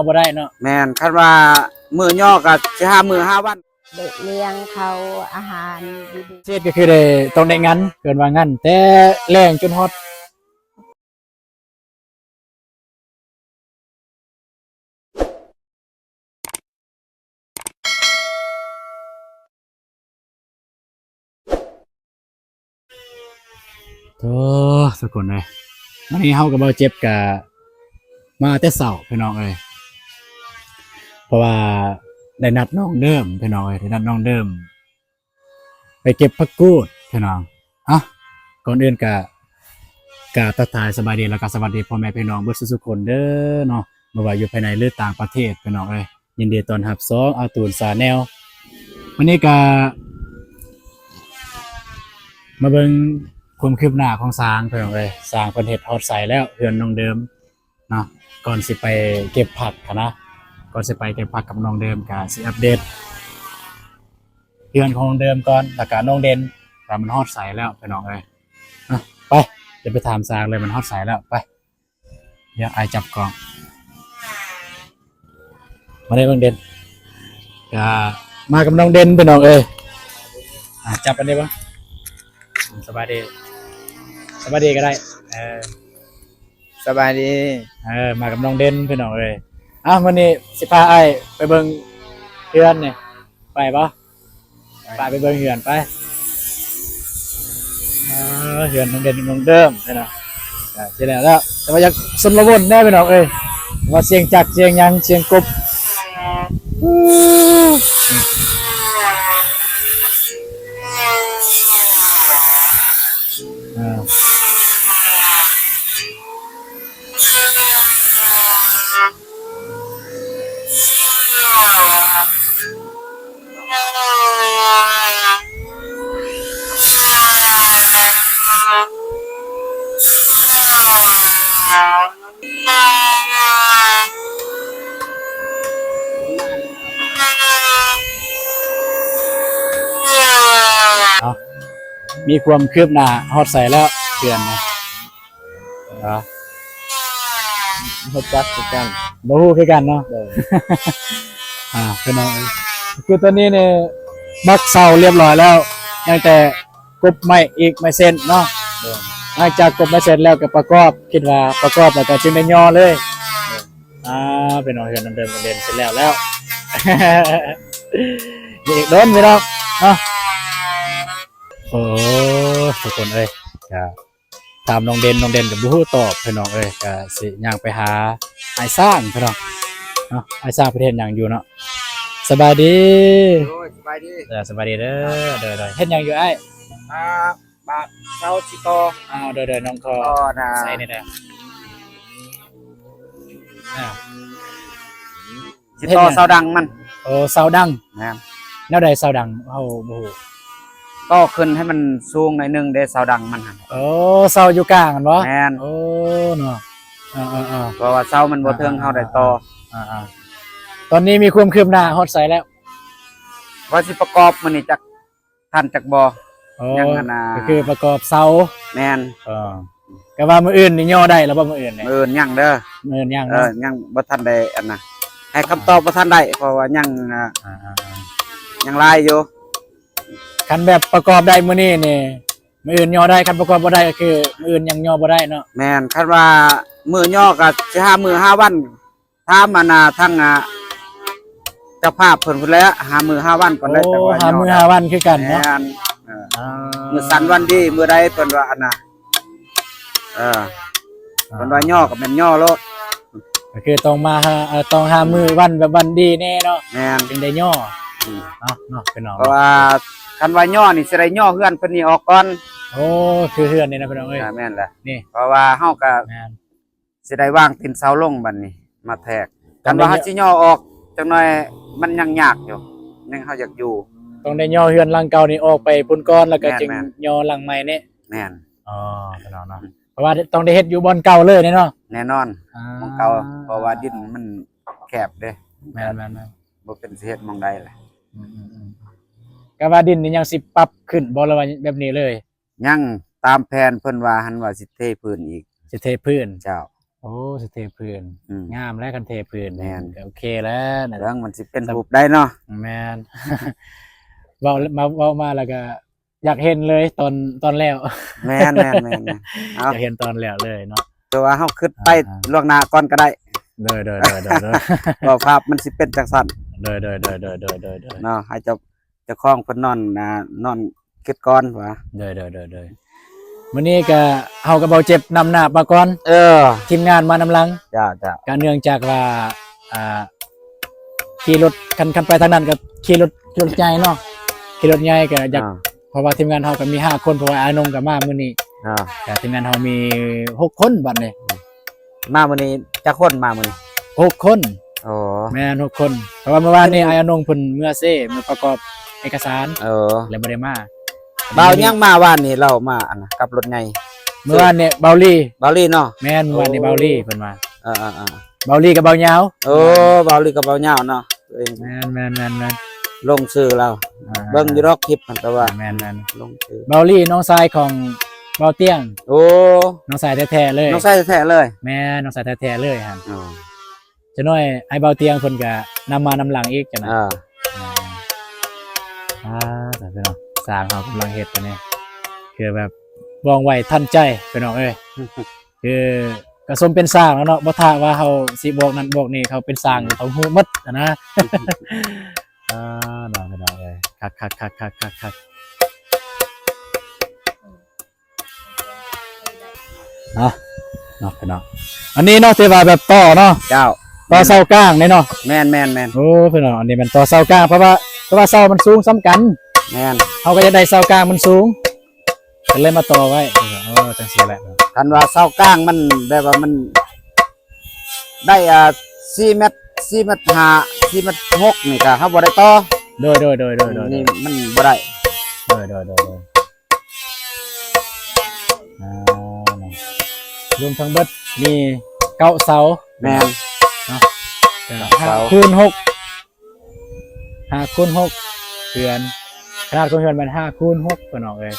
ບໍ່ໄດ້ເນາະ. ແມ່ນ, ຄັນວ່າມື້ຍໍກໍຊິຫາມື້ຫາວັນ ໄດ້ລ້ຽງເຂົາອາຫານດີໆ. ເສດກໍຄືໄດ້ ຕ້ອງໄດ້ງັນ, ເອີ້ນວ່າງັນແຕ່ແລງຈົນຮອດ ໂອ້ ທຸກຄົນເອີຍ, ວັນນີ້ເຮົາກັບເບົາເຈັບກະມາແຕ່ເຊົ້າພີ່ນ້ອງເອີຍ, ເພາະວ່າໄດ້ນັດນ້ອງເດີມພີ່ນ້ອງເອີຍ, ໄດ້ນັດນ້ອງເດີມ ໄປເກັບຜັກກູດພີ່ນ້ອງ. ເອົ້າ ກ່ອນອື່ນກະ ກາບທັກທາຍສະບາຍດີ ແລ້ວກະສະຫວັດດີພໍ່ແມ່ພີ່ນ້ອງເບິດສູ່ໆຄົນເດີເນາະ, ບໍ່ວ່າຢູ່ພາຍໃນ ຫຼື ຕ່າງປະເທດພີ່ນ້ອງເອີຍ. ຍິນດີຕ້ອນຮັບຊ່ອງອາຕູນ Channel. ວັນນີ້ກະມາເບິ່ງຄວາມຄືບໜ້າຂອງຊ່າງພີ່ນ້ອງເອີຍ, ຊ່າງເພິ່ນເຮັດຮອດໃສແລ້ວ ເຮືອນນ້ອງເດີມເນາະ. ກ່ອນຊິໄປເກັບຜັກຫັ້ນນະ, ກ່ອນຊິໄປເກັບຜັກກັບນ້ອງເດີມ ກະຊິອັບເດດ ເຮືອນຂອງນ້ອງເດີມກ່ອນ ແລ້ວກະນ້ອງເດັ່ນ ວ່າມັນຮອດໃສແລ້ວພີ່ນ້ອງເອີຍ. ອ່ະ ໄປ ດຽວໄປຖາມຊ່າງເລີຍ ມັນຮອດໃສແລ້ວ. ໄປ ດຽວອ້າຍຈັບກ້ອງ. ມາເດ້ນ້ອງເດັ່ນ, ກະມາກັບນ້ອງເດັ່ນພີ່ນ້ອງເອີຍ. ອ່ະ ຈັບອັນນີ້ເບິ່ງ. ສະບາຍດີ, ສະບາຍດີກໍໄດ້. ເອີ ສະບາຍດີ. ເອີ ມາກັບນ້ອງເດັ່ນພີ່ນ້ອງເອີຍ. ເອົ້າ ມື້ນີ້ຊິພາອ້າຍໄປເບິ່ງເຮືອນນີ້ ໄປບໍ່? ໄປ ໄປ ໄປເບິ່ງເຮືອນໄປ. ເອີ ເຮືອນນ້ອງເດັ່ນນ້ອງເດີມນີ້ນະ. ອ່າ ຊິແລ້ວແລ້ວ ແຕ່ວ່າຢາກຊົນລະວົນແດ່ພີ່ນ້ອງເອີຍ, ວ່າສຽງຈັກສຽງຫຍັງ ສຽງກົບ. ອ່າ ເອົ້າ ມີຄວາມຄືບໜ້າຮອດໃສແລ້ວ ເດືອນນະ? ເນາະ ບໍ່ຮູ້ຈັກຄືກັນ ບໍ່ຮູ້ຄືກັນເນາະ. ໂດຍ ອ່າ ພີ່ນ້ອງເອີຍ ຄືຕອນນີ້ນີ້ບັກເສົາລຽບຮ້ອຍແລ້ວ ຍັງແຕ່ກົບໄມ້ອີກ ໄມ້ເສັ້ນເນາະ. ໂດຍ ຫຼັງຈາກກົບໄມ້ເສັ້ນແລ້ວກໍປະກອບ ຄິດວ່າປະກອບແລ້ວກໍຈຶ່ງໄດ້ຍໍເລີຍ. ໂດຍ ອ່າ ພີ່ນ້ອງ ເຮືອນນ້ອງເດີມກໍເດັ່ນເສັດແລ້ວແລ້ວ ອີກດົນພີ່ນ້ອງເນາະ. ໂອ້ ທຸກຄົນເອີຍ ກະ ຖາມນ້ອງເດັ່ນ ນ້ອງເດັ່ນກໍບໍ່ຮູ້ຕອບພີ່ນ້ອງເອີຍ. ກະຊິຍ່າງໄປຫາອ້າຍຊ້າງພີ່ນ້ອງເນາະ, ອ້າຍຊ້າງເພິ່ນເຮັດຫຍັງຢູ່ເນາະ? ສະບາຍດີ. ໂດຍ ສະບາຍດີ. ເອີ ສະບາຍດີເດີ. ໂດຍໆ ເຮັດຫຍັງຢູ່ອ້າຍ? ອ່າ ບາດເສົາຊິຕໍ່. ອ້າວ ໂດຍໆ ນ້ອງຂໍ ຕໍ່ນະ ໃສ່ນີ້ເດີ. ອ່າ ຊິຕໍ່ເສົາດັງມັນ. ໂອ້ ເສົາດັງ. ແມ່ນ. ແນວໃດເສົາດັງ? ເຮົາບໍ່ຮູ້. ຕໍ່ຂຶ້ນໃຫ້ມັນສູງໜ້ອຍໜຶ່ງເດ້ ເສົາດັງມັນຫັ້ນ. ໂອ້ ເສົາຢູ່ກາງຫັ້ນບໍ່? ແມ່ນ. ໂອ້ ເນາະ ເອີໆໆ ເພາະວ່າເສົາມັນບໍ່ເທິງ ເຮົາໄດ້ຕໍ່. ອ່າໆ ຕອນນີ້ມີຄວາມຄືບໜ້າຮອດໃສແລ້ວ? ວ່າຊິປະກອບມື້ນີ້ ຈັກ ທັນຈັກບໍ່. ອໍ ຍັງອັນນ່າ ກໍຄືປະກອບເສົາ. ແມ່ນ. ອໍ ກໍວ່າມື້ອື່ນນີ້ຍໍໄດ້ແລ້ວບໍ່? ມື້ອື່ນນີ້ ມື້ອື່ນຍັງເດີ. ມື້ອື່ນຍັງເນາະ. ເອີ ຍັງບໍ່ທັນໄດ້ອັນນ່າ ໃຫ້ຄຳຕອບບໍ່ທັນໄດ້ ເພາະວ່າຍັງ ອ່າ ອ່າ ອ່າ ຍັງຫຼາຍຢູ່. ຄັນແບບປະກອບໄດ້ມື້ນີ້ນີ້ ມື້ອື່ນຍໍໄດ້, ຄັນປະກອບບໍ່ໄດ້ກໍຄືມື້ອື່ນຍັງຍໍບໍ່ໄດ້ເນາະ. ແມ່ນ. ຄັນວ່າມື້ຍໍກໍຊິຫາມື້ຫາວັນ ຖາມອັນນ່າ ທາງ ອ່າ ເຈົ້າພາບເພິ່ນພຸ້ນແຫຼະ ຫາມື້ຫາວັນກ່ອນໄດ້. ໂອ້ ແຕ່ວ່າ ຫາມື້ຫາວັນຄືກັນເນາະ. ແມ່ນ. ເອີ ອ່າ ມື້ສັນວັນດີມື້ໃດເພິ່ນວ່າອັນນ່າ ເອີ ອ່າ ເພິ່ນວ່າຍໍກໍແມ່ນຍໍໂລດ. ກໍຄືຕ້ອງມາຫາ ເອີ ຕ້ອງຫາມື້ວັນແບບວັນດີແດ່ເນາະ. ແມ່ນ. ຈຶ່ງໄດ້ຍໍ. ອືມ ເນາະ ເນາະ ພີ່ນ້ອງ. ເພາະວ່າຄັນວ່າຍໍນີ້ຊິໄດ້ຍໍເຮືອນເພິ່ນນີ້ອອກກ່ອນ. ໂອ້ ຄືເຮືອນນີ້ນະ ພີ່ນ້ອງເອີຍ. ອ່າ ແມ່ນແຫຼະ ນີ້ ເພາະວ່າເຮົາກໍ ແມ່ນ ຊິໄດ້ວາງຕີນເສົາລົງບັດນີ້ ມາແທກ. ຄັນວ່າເຮົາຊິຍໍອອກຈັກໜ້ອຍ ມັນຍັງຍາກຢູ່ ຍັງ ເຮົາຢາກຢູ່ ຕ້ອງໄດ້ຍໍເຮືອນຫຼັງເກົ່ານີ້ອອກໄປພຸ້ນກ່ອນ ແລ້ວກໍຈຶ່ງຍໍຫຼັງໃໝ່ນີ້. ແມ່ນ. ອໍ ພີ່ນ້ອງເນາະ. ອືມ ເພາະວ່າຕ້ອງໄດ້ເຮັດຢູ່ບ່ອນເກົ່າເລີຍເນາະ. ແນ່ນອນ. ອ່າ ບ່ອນເກົ່າ ເພາະວ່າດິນມັນແຄບເດ້. ແມ່ນໆໆ ບໍ່ເປັນຊິເຮັດໝ່ອງໃດລະ. ອືມໆ ກະວ່າດິນນີ້ຍັງຊິປັບຂຶ້ນບໍ່ ຫຼືວ່າແບບນີ້ເລີຍ? ຍັງ ຕາມແຜນເພິ່ນວ່າຫັ້ນ ວ່າຊິເທພື້ນອີກ. ຊິເທພື້ນ. ເຈົ້າ. ໂອ້ ຊິເທພື້ນ ອືມ ງາມແລ້ວ ຄັນເທພື້ນ ແມ່ນ ກໍໂອເຄແລ້ວນະ ເບິ່ງມັນຊິເປັນຮູບໃດເນາະ. ແມ່ນ ເວົ້າມາ ເວົ້າມາແລ້ວກໍ ຢາກເຫັນເລີຍຕອນ ຕອນແລ້ວ. ແມ່ນໆໆໆ ເອົາ ຢາກເຫັນຕອນແລ້ວເລີຍເນາະ ແຕ່ວ່າເຮົາຄິດໄປ ອ່າໆ ລ່ວງໜ້າກ່ອນກໍໄດ້. ໂດຍໆໆໆໆ ວ່າພາບມັນຊິເປັນຈັ່ງຊັ້ນ. ໂດຍໆໆໆໆໆ ເນາະ ໃຫ້ເຈົ້າ ເຈົ້າຂອງເພິ່ນນອນ ອ່າ ນອນຄິດກ່ອນວ່າ. ໂດຍໆໆໆ ມື້ນີ້ກໍເຮົາກັບເບົາເຈັບນຳໜ້າປາກອນ ເອີ ທີມງານມານຳຫຼັງ. ເຈົ້າໆ ກໍເນື່ອງຈາກວ່າ ອ່າ ຂີ່ລົດ ຄັນ ຄັນໄປທາງນັ້ນກໍຂີ່ລົດ ຂີ່ລົດໃຫຍ່ເນາະ ຂີ່ລົດໃຫຍ່ກໍຢາກ ອ່າ ເພາະວ່າທີມງານເຮົາກໍມີຫ້າຄົນ ເພາະວ່າອ້າຍນົງກໍມາມື້ນີ້. ອ່າ ກໍທີມງານເຮົາມີຫົກຄົນບັດນີ້. ມາມື້ນີ້ຈັກຄົນມາມື້ນີ້? ຫົກຄົນ. ໂອ້ ແມ່ນ ຫົກຄົນ ເພາະວ່າມື້ວານນີ້ ອືມ ອ້າຍອານົງເພິ່ນເມືອເຊ ເມືອປະກອບເອກະສານ. ເອີ ແລ້ວບໍ່ໄດ້ມາ. ບ່າວຫຍັງມາວານນີ້ ລາວມາອັນນະ ກັບລົດໃຫຍ່. ມື້ວານນີ້ບ່າວລີ. ບ່າວລີເນາະ. ແມ່ນ ມື້ວານນີ້ ໂອ້ ບ່າວລີເພິ່ນມາ. ເອີໆໆ ບ່າວລີກັບບ່າວຍາວ. ໂອ້ ບ່າວລີກັບບ່າວຍາວເນາະ. ແມ່ນໆໆໆ ລົງຊື່ລາວ. ອ່າ ເບິ່ງຢູ່ດອກຄລິບຫັ້ນ ແຕ່ວ່າ ແມ່ນໆ ລົງຊື່. ບ່າວລີນ້ອງຊາຍຂອງບ່າວຕຽງ. ໂອ້ ນ້ອງຊາຍແທ້ໆເລີຍ. ນ້ອງຊາຍແທ້ໆເລີຍ. ແມ່ນ ນ້ອງຊາຍແທ້ໆເລີຍຫັ້ນ. ອໍ ຈັກໜ້ອຍອ້າຍບ່າວຕຽງເພິ່ນກະນຳມານຳຫຼັງອີກ. ຈັ່ງນັ້ນ ອ່າ ອ່າ ພີ່ນ້ອງ ຊ່າງເຮົາກຳລັງເຮັດອັນນີ້ ຄືແບບວ່ອງໄວທັນໃຈ ພີ່ນ້ອງເອີຍ. ຄືກໍສົມເປັນຊ່າງແລ້ວເນາະ ບໍ່ຖ້າວ່າເຮົາຊິບອກນັ້ນບອກນີ້ ເຂົາເປັນຊ່າງ ອືມ ຕ້ອງຮູ້ໝົດຫັ້ນນະ. ອ່າ ເນາະ ພີ່ນ້ອງເອີຍ ຄັກໆໆໆໆ ເນາະ ເນາະ ພີ່ນ້ອງ ອັນນີ້ເນາະ ທີ່ວ່າແບບຕໍ່ເນາະ. ເຈົ້າ ຕໍ່ເສົາກາງນີ້ເນາະ. ແມ່ນໆໆ ໂອ້ ພີ່ນ້ອງ ອັນນີ້ແມ່ນຕໍ່ເສົາກາງ ເພາະວ່າ ເພາະວ່າເສົາມັນສູງສ່ຳກັນ. ແມ່ນ ເຮົາກໍຢາກໄດ້ເສົາກາງມັນສູງ ກໍເລີຍມາຕໍ່ໄວ້. ເອີ ຈັ່ງຊີ້ແຫຼະ ຄັນວ່າເສົາກາງມັນແບບວ່າມັນໄດ້ ອ່າ ສີ່ແມັດ ສີ່ແມັດຫ້າ ສີ່ແມັດຫົກນີ້ກໍເຮົາບໍ່ໄດ້ຕໍ່. ໂດຍໆໆໆໆ ນີ້ມັນບໍ່ໄດ້. ໂດຍໆໆໆ ອ່າ ລວມທັງເບິດມີເກົ້າເສົາ. ແມ່ນ ເນາະ ເກົ້າເສົາ ຫ້າຄູນຫົກ ຫ້າຄູນຫົກ ເຮືອນ ຂະໜາດຂອງເຮືອນແມ່ນຫ້າຄູນຫົກ ພີ່ນ້ອງເອີຍ.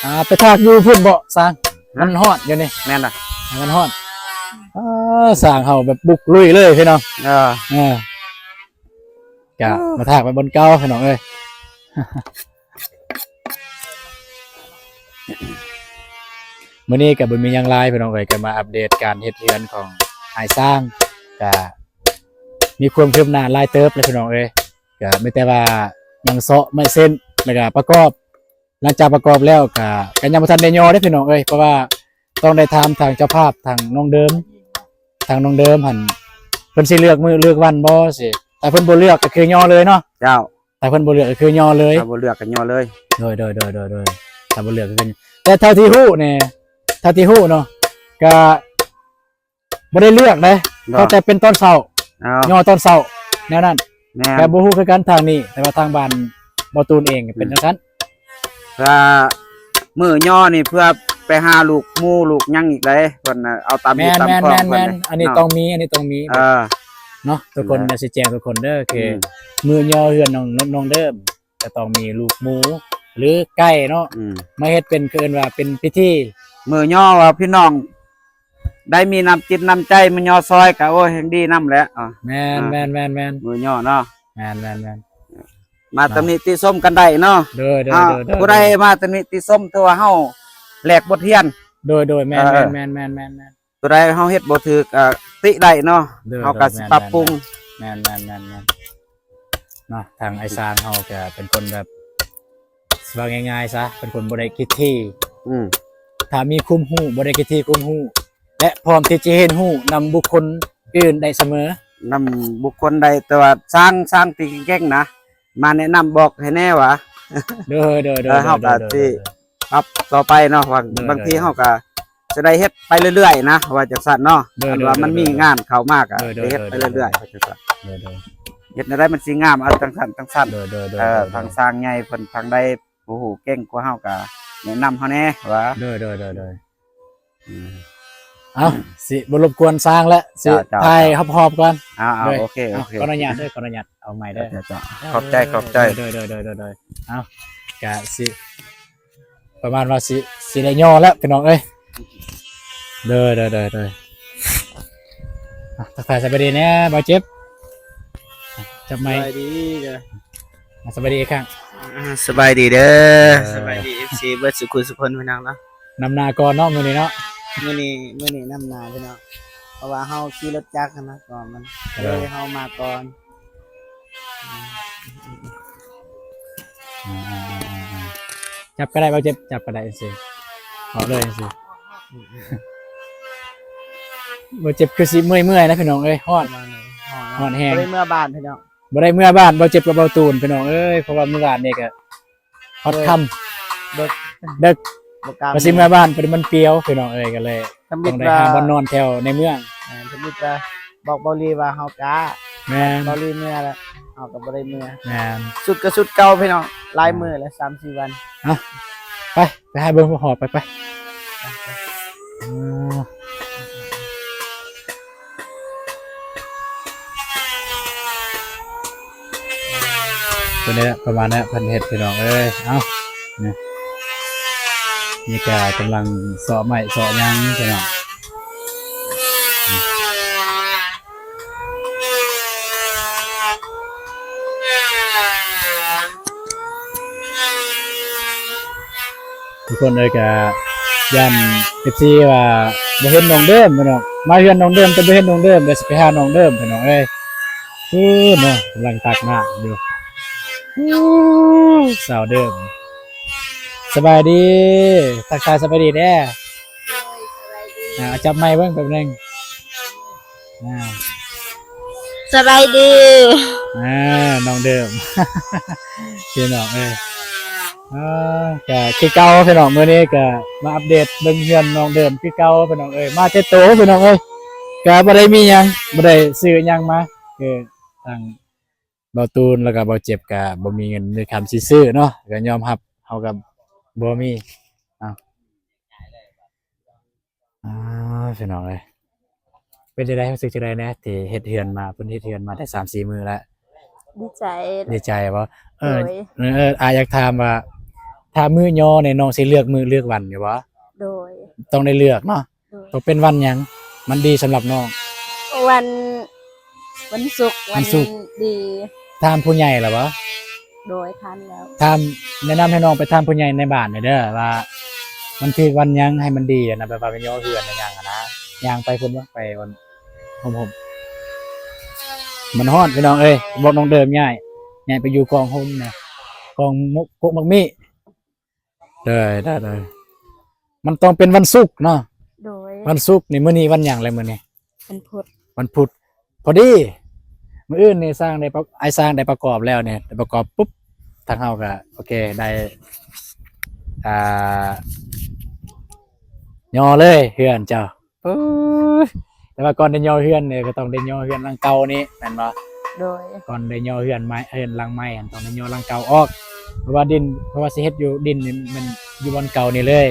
ອ່າ ໄປຖາກຢູ່ພຸ້ນເບາະຊ່າງ ຮະ ມັນຮ້ອນຢູ່ນີ້. ແມ່ນລະ ມັນຮ້ອນ. ອ່າ ຊ່າງເຮົາແບບບຸກລຸຍເລີຍ ພີ່ນ້ອງ. ເອີ ເອີ ກະ ໂອ້ ມາຖາກໄວ້ບ່ອນເກົ່າ ພີ່ນ້ອງເອີຍ. ມື້ນີ້ກໍບໍ່ມີຫຍັງຫຼາຍ ພີ່ນ້ອງເອີຍ ກໍມາອັບເດດການເຮັດເຮືອນຂອງອ້າຍຊ້າງ ກໍມີຄວາມຄືບໜ້າຫຼາຍເຕີບແລ້ວ ພີ່ນ້ອງເອີຍ. ກໍມີແຕ່ວ່າຍັງເຊາະໄມ້ເສັ້ນ ແລ້ວກໍປະກອບ ຫຼັງຈາກປະກອບແລ້ວກໍ ກໍຍັງບໍ່ທັນໄດ້ຍໍເດ້ ພີ່ນ້ອງເອີຍ ເພາະວ່າຕ້ອງໄດ້ຖາມທາງເຈົ້າພາບ ທາງນ້ອງເດີມ ທາງນ້ອງເດີມຫັ້ນ ເພິ່ນຊິເລືອກມື້ເລືອກວັນບໍ່ຊີ້. ຖ້າເພິ່ນບໍ່ເລືອກກໍຄືຍໍເລີຍເນາະ. ເຈົ້າ ຖ້າເພິ່ນບໍ່ເລືອກກໍຄືຍໍເລີຍ. ຖ້າບໍ່ເລືອກກໍຍໍເລີຍ. ໂດຍໆໆໆ ຖ້າບໍ່ເລືອກກໍຄື ແຕ່ເທົ່າທີ່ຮູ້ນີ້ ເທົ່າທີ່ຮູ້ເນາະ ກໍບໍ່ໄດ້ເລືອກເດ້ ເພາະແຕ່ເປັນຕອນເຊົ້າ ຍໍຕອນເຊົ້າ ແນວນັ້ນ. ແມ່ນ ແຕ່ບໍ່ຮູ້ຄືກັນທາງນີ້ ແຕ່ວ່າທາງບ້ານບໍ່ຕູນເອງເປັນ ອືມ ຈັ່ງຊັ້ນ. ເພື່ອມື້ຍໍນີ້ເພື່ອໄປຫາລູກໝູລູກຫຍັງອີກເດ້ ເພິ່ນເອົາຕາມຮີດຕາມຄອງເພິ່ນເດ້. ແມ່ນໆໆ ອັນນີ້ຕ້ອງມີ ອັນນີ້ຕ້ອງມີ ເອີ ເນາະ ທຸກຄົນ ແມ່ນແຫຼະ ຊິແຈ້ງທຸກຄົນເດີ ຄື ອືມ ມື້ຍໍເຮືອນນ້ອງ ນ້ອງເດີມ ກໍຕ້ອງມີລູກໝູ ຫຼື ໄກ່ເນາະ ອືມ ມາເຮັດເປັນ ເອີ້ນວ່າເປັນພິທີ. ມື້ຍໍວ່າພີ່ນ້ອງ ໄດ້ມີນ້ຳຈິດນ້ຳໃຈມາຍໍຊ່ອຍກໍ ໂອ້ຍ ແຮ່ງດີນຳແຫຼະ. ແມ່ນໆໆໆ ມື້ຍໍເນາະ. ແມ່ນໆໆ ມາຕຳໜິຕິຊົມກັນໄດ້ເນາະ. ໂດຍໆໆໆ ຜູ້ໃດມາຕຳໜິຕິຊົມ ຖືວ່າເຮົາແລກບົດຮຽນ. ໂດຍໆ ແມ່ນໆໆໆໆ ຜູ້ໃດເຮົາເຮັດບໍ່ຖືກກໍຕິໄດ້ເນາະ. ໂດຍໆ ເຮົາກໍຊິປັບປຸງ. ແມ່ນໆໆໆ ເນາະ ທາງອ້າຍຊ້າງເຮົາກໍເປັນຄົນແບບ ຊິເວົ້າງ່າຍໆຊະ ເປັນຄົນບໍ່ໄດ້ຄິດຖີ່ ອືມ ຖ້າມີຄວາມຮູ້ ບໍ່ໄດ້ຄິດຖີ່ຄວາມຮູ້ ແລະ ພ້ອມທີ່ຈະຮຽນຮູ້ນຳບຸກຄົນອື່ນໄດ້ສະເໝີ. ນຳບຸກຄົນໃດ ແຕ່ວ່າຊ່າງ ຊ່າງທີ່ເກັ່ງໆນະ ມາແນະນຳບອກໃຫ້ແດ່ວ່າ. ໂດຍໆໆ ເອີ ເຮົາກໍຊິປັບຕໍ່ໄປເນາະ ວ່າ ໂດຍໆ ບາງທີເຮົາກໍ ຈະໄດ້ເຮັດໄປເລື້ອຍໆນະ ວ່າຈັ່ງຊັ້ນເນາະ. ໂດຍໆ ຄັນວ່າມັນມີງານເຂົ້າມາກໍ ໂດຍໆ ໄດ້ເຮັດໄປເລື້ອຍໆ ໂດຍໆ ວ່າຈັ່ງຊັ້ນ. ໂດຍໆ ເຮັດແນວໃດມັນຊິງາມ ເອົາຈັ່ງຊັ້ນຈັ່ງຊັ້ນ. ໂດຍໆໆໆ ເອີ ທາງຊ່າງໃຫຍ່ເພິ່ນ ທາງໃດຮູ້ເກັ່ງກວ່າເຮົາກໍແນະນຳເຮົາແດ່ວ່າ. ໂດຍໆໆໆ ອືມ ເອົ້າ ຊິບໍ່ລົບກວນຊ່າງແລ້ວ ຊິ ເຈົ້າໆໆ ຖ່າຍຮອບໆກ່ອນ. ເອົາໆ ໂດຍ ໂອເຄ ເອົາ ໂອເຄ ຂໍອະນຸຍາດເດີ ຂໍອະນຸຍາດ ເອົາໃໝ່ເດີ. ເຈົ້າໆ ຂອບໃຈ ຂອບໃຈ. ໂດຍໆໆໆ ເອົາ ກະຊິ ປະມານວ່າຊິ ຊິໄດ້ຍໍແລ້ວພີ່ນ້ອງເອີຍ. ໂດຍໆໆໆ ເອົາ ອ່ະ ທັກທາຍສະບາຍດີແດ່ບ່າວເຈັບ ຈັບໄມ ສະບາຍດີເດີ ອ່ະ ສະບາຍດີອີກຄັ້ງ ອ່າ ສະບາຍດີເດີ ເອີ ສະບາຍດີ ເອັຟຊີ ເບິດສຸຂູສຸຄົນພີ່ນ້ອງເນາະ ນຳໜ້າກ່ອນເນາະມື້ນີ້ເນາະ ມື້ນີ້ ມື້ນີ້ນຳໜ້າພີ່ນ້ອງ ເພາະວ່າເຮົາຂີ່ລົດຈັກຫັ້ນນະ ກໍມັນ ເອີ ເລີຍເຮົາມາກ່ອນ ອ່າ ຈັບກໍໄດ້ ບໍ່ເຈັບ ຈັບກໍໄດ້ຈັ່ງຊີ້ ເອົາເລີຍຈັ່ງຊີ້ ບໍ່ເຈັບຄືຊິເມື່ອຍໆນະພີ່ນ້ອງເອີຍ ຮ້ອນ ປະມານນັ້ນ ຮ້ອນແຮງ ບໍ່ໄດ້ເມືອບ້ານພີ່ນ້ອງ ບໍ່ໄດ້ເມືອບ້ານ ບໍ່ເຈັບກັບເບົາຕູນພີ່ນ້ອງເອີຍ ເພາະວ່າມື້ວານນີ້ກໍຮອດຄ່ຳ ເດິກ ເດິກ ບໍ່ກ້າ ກໍຊິເມືອບ້ານ ພໍດີມັນປ່ຽວພີ່ນ້ອງເອີຍ ກໍເລີຍ ທຳອິດ ຕ້ອງໄດ້ຫາບ່ອນນອນແຖວໃນເມືອງ ແມ່ນ ທຳອິດວ່າບອກເບົາຫຼີວ່າເຮົາກ້າ ແມ່ນ ເບົາຫຼີເມືອແລ້ວ ເຮົາກໍບໍ່ໄດ້ເມືອ ແມ່ນ ຊຸດກໍຊຸດເກົ່າພີ່ນ້ອງ ຫຼາຍມື້ແລ້ວ ສາມສີ່ວັນ ເອົາ ໄປ ໄປຫາເບິ່ງຮອບ ໄປ ໄປ ໄປ ໄປ ເອີ ເພິ່ນນີ້ແຫຼະ ປະມານນັ້ນແຫຼະ ເພິ່ນເຮັດພີ່ນ້ອງເອີຍ ເອົ້າ ນີ້ ນີ້ກະກຳລັງເຊາະໄມ້ເຊາະຫຍັງພີ່ນ້ອງ ທຸກຄົນເອີຍ ກະຢ້ານເອັຟຊີວ່າບໍ່ເຫັນນ້ອງເດີມພີ່ນ້ອງ ມາເຮືອນນ້ອງເດີມແຕ່ບໍ່ເຫັນນ້ອງເດີມ ດຽວຊິໄປຫານ້ອງເດີມພີ່ນ້ອງເອີຍ ພຸ້ນເນາະ ກຳລັງຕັກນ້ຳຢູ່ ສາວເດີມ ສະບາຍດີ ທັກທາຍສະບາຍດີແດ່ ໂດຍ ສະບາຍດີ ອ່າ ຈັບໄມເບິ່ງແປັບໜຶ່ງ ອ່າ ສະບາຍດີ ອ່າ ນ້ອງເດີມ ພີ່ນ້ອງເອີຍ ອ່າ ກະຄືເກົ່າພີ່ນ້ອງ ມື້ນີ້ກະມາອັບເດດເບິ່ງເຮືອນນ້ອງເດີມຄືເກົ່າພີ່ນ້ອງເອີຍ ມາແຕ່ໂຕພີ່ນ້ອງເອີຍ ກະບໍ່ໄດ້ມີຫຍັງ ບໍ່ໄດ້ຊື້ຫຍັງມາ ຄືທາງ ບ່າວຕູນ ແລ້ວກໍບ່າວເຈັບກໍບໍ່ມີເງິນມີຄຳຊິຊື້ເນາະ ກໍຍອມຮັບ ເຮົາກໍບໍ່ມີເນາະ ອ່າ ພີ່ນ້ອງເອີຍ ເປັນຈັ່ງໃດ ຮູ້ສຶກຈັ່ງໃດແດ່ ທີ່ເຮັດເຮືອນມາ ເພິ່ນເຮັດເຮືອນມາໄດ້ສາມສີ່ມື້ແລ້ວ ດີໃຈ ດີໃຈບໍ່? ເອີ ໂດຍ ເອີ ອ້າຍຢາກຖາມວ່າ ຖ້າມື້ຍໍນີ້ ນ້ອງຊິເລືອກມື້ເລືອກວັນຢູ່ບໍ່? ໂດຍ ຕ້ອງໄດ້ເລືອກເນາະ ໂດຍ ຕ້ອງເປັນວັນຫຍັງ ມັນດີສຳລັບນ້ອງ? ວັນ ວັນສຸກ ວັນສຸກ ວັນດີ ຖາມຜູ້ໃຫຍ່ແລ້ວບໍ່? ໂດຍ ຖາມແລ້ວ ຖາມ ແນະນຳໃຫ້ນ້ອງໄປຖາມຜູ້ໃຫຍ່ໃນບ້ານແດ່ເດີ ວ່າມັນຖືກວັນຫຍັງໃຫ້ມັນດີຫັ້ນນະ ແບບວ່າໄປຍໍເຮືອນຫຍັງຫັ້ນນະ ຍ່າງໄປພຸ້ນເນາະ ໄປອັນຮົ່ມໆ ມັນຮ້ອນພີ່ນ້ອງເອີຍ ບອກນ້ອງເດີມຍ້າຍ ຍ້າຍໄປຢູ່ກ້ອງຮົ່ມນະ ກ້ອງມົກ ກົກໝາກມີ້ ໄດ້ ໄດ້ ໄດ້ ມັນຕ້ອງເປັນວັນສຸກເນາະ ໂດຍ ວັນສຸກນີ້ ມື້ນີ້ວັນຫຍັງແລ້ວມື້ນີ້? ວັນພຸດ ວັນພຸດ ພໍດີ ມື້ອື່ນນີ້ຊ່າງໄດ້ປະ ອ້າຍຊ່າງໄດ້ປະກອບແລ້ວນີ້ ໄດ້ປະກອບປຸບ ທາງເຮົາກໍໂອເຄ ໄດ້ ອ່າ ຍໍເລີຍເຮືອນເຈົ້າ ໂອ້ຍ ແຕ່ວ່າກ່ອນໄດ້ຍໍເຮືອນນີ້ ກໍຕ້ອງໄດ້ຍໍເຮືອນຫຼັງເກົ່ານີ້ແມ່ນບໍ່? ໂດຍ ກ່ອນໄດ້ຍໍເຮືອນໃໝ່ ເຮືອນຫຼັງໃໝ່ຫັ້ນ ຕ້ອງໄດ້ຍໍຫຼັງເກົ່າອອກ ເພາະວ່າດິນ ເພາະວ່າຊິເຮັດຢູ່ດິນນີ້ ມັນຢູ່ບ່ອນເກົ່ານີ້ເລີຍ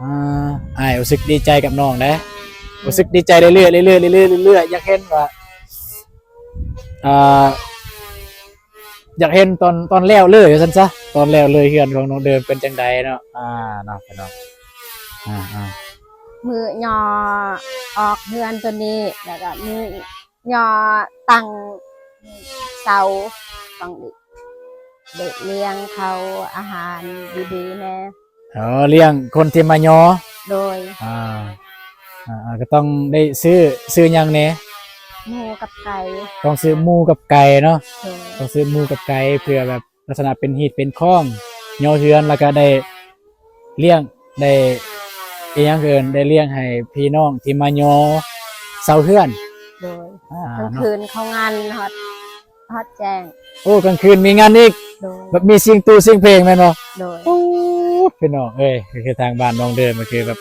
ອ່າ ອ້າຍຮູ້ສຶກດີໃຈກັບນ້ອງເດ້ ອືມ ຮູ້ສຶກດີໃຈເລື້ອຍໆ ເລື້ອຍໆ ເລື້ອຍໆ ຢາກເຫັນວ່າ ອ່າ ຢາກເຫັນຕອນ ຕອນແລ້ວເລີຍວ່າຊັ້ນຊະ ຕອນແລ້ວເລີຍເຮືອນຂອງນ້ອງເດີມເປັນຈັ່ງໃດເນາະ ອ່າ ເນາະ ພີ່ນ້ອງ ອ່າໆ ມື້ຍໍອອກເຮືອນໂຕນີ້ ແລ້ວກໍມື້ຍໍຕັ້ງເສົາ ຕ້ອງໄດ້ລ້ຽງເຂົາອາຫານດີໆແດ່ ອໍ ລ້ຽງຄົນທີ່ມາຍໍ ໂດຍ ອ່າ ອ່າໆ ກໍຕ້ອງໄດ້ຊື້ ຊື້ຫຍັງແດ່? ໝູກັບໄກ່ ຕ້ອງຊື້ໝູກັບໄກ່ເນາະ ໂດຍ ຕ້ອງຊື້ໝູກັບໄກ່ ເພື່ອແບບລັກສະນະເປັນຮີດເປັນຄອງ ຍໍເຮືອນ ແລ້ວກໍໄດ້ລ້ຽງ ໄດ້ ອີຫຍັງເອີ້ນ ໄດ້ລ້ຽງໃຫ້ພີ່ນ້ອງທີ່ມາຍໍເສົາເຮືອນ ໂດຍ ອ່າ ກາງຄືນເຂົາງານຮອດ ຮອດແຈ້ງ ໂອ້ ກາງຄືນມີງານອີກ ໂດຍ ແບບມີສຽງຕູ້ສຽງເພງແມ່ນບໍ່? ໂດຍ ໂອ້ ພີ່ນ້ອງເອີຍ ກໍຄືທາງບ້ານນ້ອງເດີມກໍຄືແບບ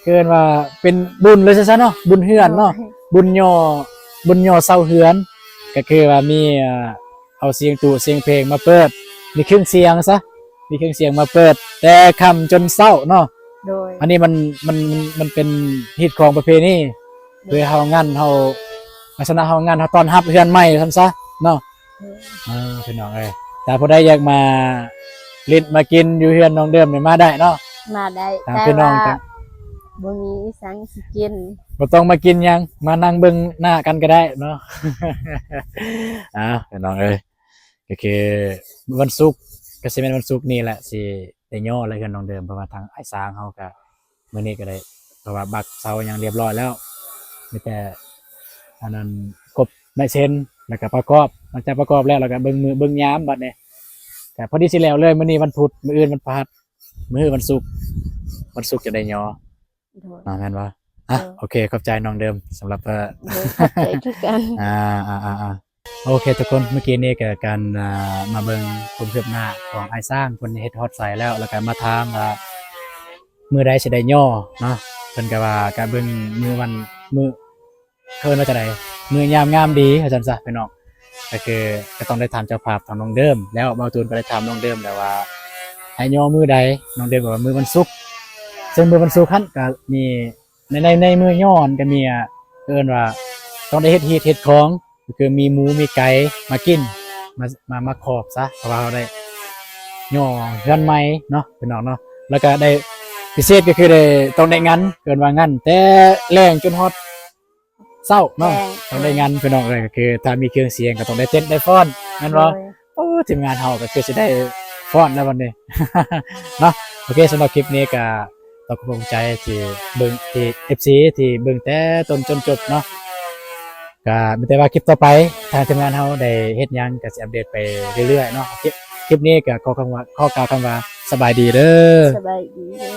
ເອີ້ນວ່າເປັນບຸນເລີຍຊະເນາະ ບຸນເຮືອນເນາະ ໂດຍ ບຸນຍໍ ບຸນຍໍເສົາເຮືອນ ກໍຄືວ່າມີ ອ່າ ເອົາສຽງຕູ້ສຽງເພງມາເປີດ ມີເຄື່ອງສຽງຊະ ມີເຄື່ອງສຽງມາເປີດແຕ່ຄ່ຳຈົນເຊົ້າເນາະ ໂດຍ ອັນນີ້ມັນ ມັນ ມັນ ມັນເປັນຮີດຄອງປະເພນີ ໂດຍ ເພື່ອເຮົາງານເຮົາ ລັກສະນະເຮົາງານເຮົາຕ້ອນຮັບເຮືອນໃໝ່ວ່າຊັ້ນຊະເນາະ ໂດຍ ເອີ ພີ່ນ້ອງເອີຍ ຖ້າຜູ້ໃດຢາກມາຫຼິ້ນມາກິນຢູ່ເຮືອນນ້ອງເດີມນີ້ມາໄດ້ເນາະ ມາໄດ້ ຖ້າ ແຕ່ ພີ່ນ້ອງ ວ່າ ກໍ ບໍ່ມີອີ່ສັງຊິກິນ. ບໍ່ຕ້ອງມາກິນຫຍັງ ມານັ່ງເບິ່ງໜ້າກັນກໍໄດ້ເນາະ. ອ້າວ ພີ່ນ້ອງເອີຍ ກໍຄືວັນສຸກ ກໍຊິແມ່ນວັນສຸກນີ້ແຫຼະ ຊິໄດ້ຍໍແລ້ວເຮືອນນ້ອງເດີມ ເພາະວ່າທາງອ້າຍຊ້າງເຮົາກໍ ມື້ນີ້ກໍໄດ້ ເພາະວ່າບັກເສົາຫຍັງລຽບຮ້ອຍແລ້ວ ມີແຕ່ອັນນັ້ນ ກົບໄມ້ເຊັນ ແລ້ວກໍປະກອບ. ຫຼັງຈາກປະກອບແລ້ວ ແລ້ວກໍເບິ່ງມື້ເບິ່ງຍາມບັດນີ້ ກໍພໍດີຊິແລ້ວເລີຍ. ມື້ນີ້ວັນພຸດ ມື້ອື່ນວັນພະຫັດ ມື້ຮືວັນສຸກ ວັນສຸກຈະໄດ້ຍໍ ໂດຍ ເນາະ ແມ່ນບໍ່? ອ່ະ ໂດຍ ໂອເຄ ຂອບໃຈນ້ອງເດີມສຳລັບ ໂດຍ ຂອບໃຈຄືກັນ. ອ່າ ອ່າ ອ່າ ອ່າ ໂອເຄທຸກຄົນ ເມື່ອກີ້ນີ້ກໍການ ອ່າ ມາເບິ່ງຄວາມຄືບໜ້າຂອງອ້າຍຊ້າງ ເພິ່ນເຮັດຮອດໃສແລ້ວ ແລ້ວກໍມາຖາມວ່າມື້ໃດຊິໄດ້ຍໍເນາະ. ເພິ່ນກໍວ່າກໍເບິ່ງມື້ວັນ ມື້ ເອີ້ນວ່າຈັ່ງໃດ ມື້ຍາມງາມດີວ່າຊັ້ນຊະພີ່ນ້ອງ. ກໍຄືກໍຕ້ອງໄດ້ຖາມເຈົ້າພາບ ທາງນ້ອງເດີມ ແລ້ວບ່າວຕູນກໍໄດ້ຖາມນ້ອງເດີມແລ້ວວ່າໃຫ້ຍໍມື້ໃດ ນ້ອງເດີມກໍວ່າມື້ວັນສຸກ. ເຊິ່ງມື້ວັນສຸກຫັ້ນກໍມີ ໃນ ໃນ ໃນມື້ຍໍຫັ້ນກໍມີ ອ່າ ເອີ້ນວ່າຕ້ອງໄດ້ເຮັດຮີດເຮັດຄອງ ກໍຄືມີໝູມີໄກ່ມາກິນ ມາ ມາ ມາຂອບຊະ ເພາະວ່າເຮົາໄດ້ຍໍເຮືອນໃໝ່ເນາະ ພີ່ນ້ອງເນາະ. ແລ້ວກໍໄດ້ພິເສດກໍຄືໄດ້ ຕ້ອງໄດ້ງັນ ເອີ້ນວ່າງັນແຕ່ແລງຈົນຮອດເຊົ້າເນາະ ແລງ ຕ້ອງໄດ້ງັນ ພີ່ນ້ອງເອີຍ. ກໍຄືຖ້າມີເຄື່ອງສຽງກໍຕ້ອງໄດ້ເຕັ້ນໄດ້ຟ້ອນ ແມ່ນບໍ່? ໂດຍ ໂອ້ ທີມງານເຮົາກໍຄືຊິໄດ້ຟ້ອນແລ້ວບັດນີ້ເນາະ. ໂອເຄ ສຳລັບຄລິບນີ້ກໍ ຕ້ອງຂອບໃຈທີ່ເບິ່ງ ທີ່ ເອັຟຊີ ທີ່ເບິ່ງແຕ່ຕົ້ນຈົນຈົບເນາະ. ກໍມີແຕ່ວ່າຄລິບຕໍ່ໄປ ທາງທີມງານເຮົາໄດ້ເຮັດຫຍັງກໍຊິອັບເດດໄປເລື້ອຍໆເນາະ. ຄລິບ ຄລິບນີ້ກໍຂໍຄຳວ່າ ຂໍກ່າວຄຳວ່າສະບາຍດີເດີ. ສະບາຍດີເດີ.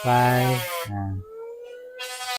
ບາຍ. ອ່າ